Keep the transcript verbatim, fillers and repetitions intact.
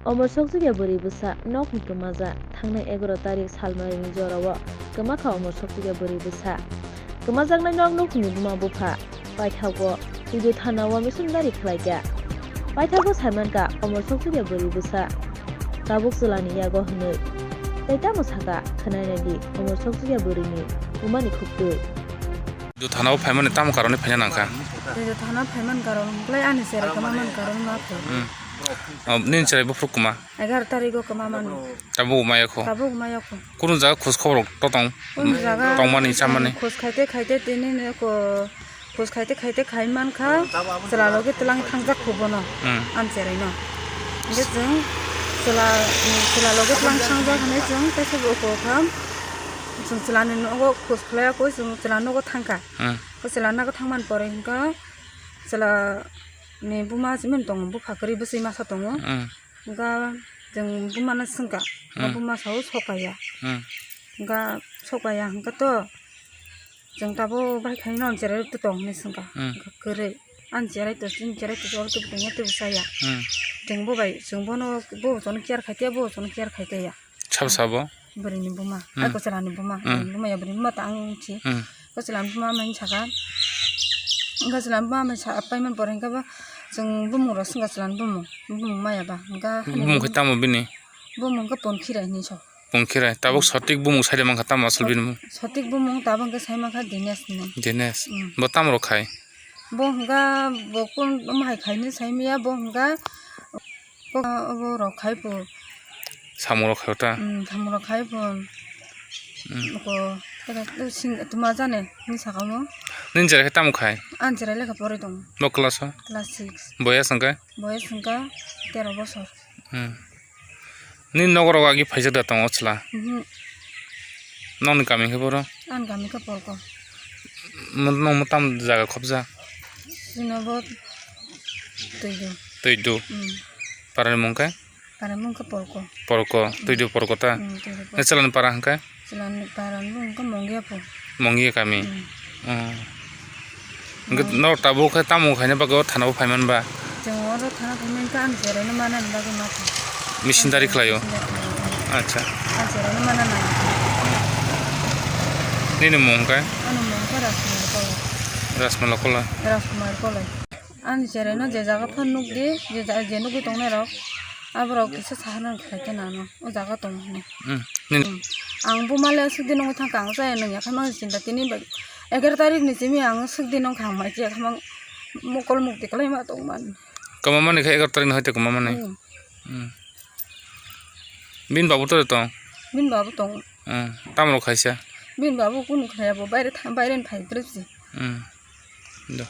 Omor sokjagya bwrwi bwsa nokni kwmaja. Thangnai egaroh tarik salmarini jorao kwmakha omor sokjagya bwrwi bwsa. Kwmajaknai nok nukhungni buma bupha paithago Tuidu thanao misundari khlaikha. Paithago saimankha omor sokjagya bwrwi bwsa tabuk chwlani yago hwnwi. Tei tamo sakha khwnainai di omor sokjagya bwrwini bumani khuktwi. Tuidu thanao phaimani tamo karonwi phaina nangkha? Tuidu thanao phaimani karon wngkhlai ani cherai kwma mani karon ma khe. Hmm. Oh, nini cherai buphuru kwma? Egaroh tarigo kwma mani. Tabuk maya kho? Tabuk maya kho. Kunu jaga khoj khobor to tong? Kunu jaga tongmani, chamani? Khoj khaite khaite tini ne ko, khoj khaite khaite khai mankha, chwla loge twlang thangjak kho bono. Hmm. Ani cherai no. Hingke chwng chwla, chwla loge twlang thangjak hinui chwng teisa bo kho kha. Chwng chwla ni nogo khoj khlai ya kho, chwng chwla nogo thangkha. Hmm. Kho chwla nogo thangmani pore hingke chwla ni buma simi tongo, bupha kwrwi bwswi masa tongo. Hmm. Hingke chwng bumano swngkha, hmm, buma sao sokaya. Hmm. Hingke sokaya hingke to chwng tabuk bai khaino cherai to tong hinui swngkha. Hmm. Hingke kwrwi ani cherai to, chini cherai to, oro tongya tei bwsaya. Hmm. Chwng bo bai, chwng bono, bo chwngno care khaitiya, bo chwngno care khaitiya. Sabo sabo? Bwrwini buma, hmm, ai kwchwlani buma, hmm, bwrwini buma ya, bwrwini buma ta ang si. Hmm. Kwchwlani buma mai saka. Kwchwlani buma mai sa paimani pore hingke bo chwng bumung rok swngkha, kwchwlani bumung, bumung maya ba. Hingke bumung khe tamo bini? Bumung khe Ponkhirai hinui sa. Ponkhirai, tabuk, hmm, sotik bumung sai de mankha, tamo asol bini bumung? Sotik bumung tabuk hingke sai mankha Dinesh hinui. Dinesh. Hmm. Bo tamo rok khai? Bo hingke bo kun omo hai khainwi sai maya, bo hingke Bo, bo rok khai pho. Samung rok khai ta? Hmm, samung rok khai pho. Hmm. Ko, kada, sing, tuma jane, ni saka mo. Nini cherai khe tamo khai? Ani cherai lekha pori tong. Bo class o? Class six. Boyas hwnkhe? Boyas hwnkhe tero bosor. Hmm. Nini nogo rok agi phaijak da tongo chwla? Mhm. Nokni kami khe boro? Ani kami khe Polko. Mo-, nokmo tamo jaga khobjak? Chini bo Tuidu. Tuidu. Hmm. Parani mung khe? Parani mung khe Polko. Polko, Tuidu Polko ta? Hmm, Tuidu Polko. Chwlani para hwnkhe? Chwlani parani mung khe Mongia pho. Mongia kami. Hmm. Hmm. Hwnkhe, hmm, norok tabuk khe tamo khaina bagwi o thana o phaiman ba? Chwng oro thana phaimani khe ani cheraino manani bagwi ma khe. Missionary khlaio? Missionary khlaio. Acha. Ani cheraino mana nang. Nini mung khe? Ani mung khe Rajkumar Kola. Rajkumar Kola? Rajkumar Kola. Ani cheraino je jaga phan nukdi, je ja-, je nugwi tongnai rok, aborok kisa saharna khlai khe nang no, o jaga tong hwnwi. Hmm. Nini? Hmm. Ang buma le swkdi nungwi thangkha, ang chaya nungya khe mang chinta tini bai egaroh tarik ni simi ang swkdi nungkha, ang mai chaya khe mang mokol mukti kwlai ma tongmani. Kwma mani khe egaroh tarik ni hoite kwma mani. Hmm. Hmm. Bini babu tore tong? Bini babu tong. Hmm. Tamo rok khaisa? Bini babu kunu khaya, bo baire tha-, baire ni phai trip si. Hmm. Do.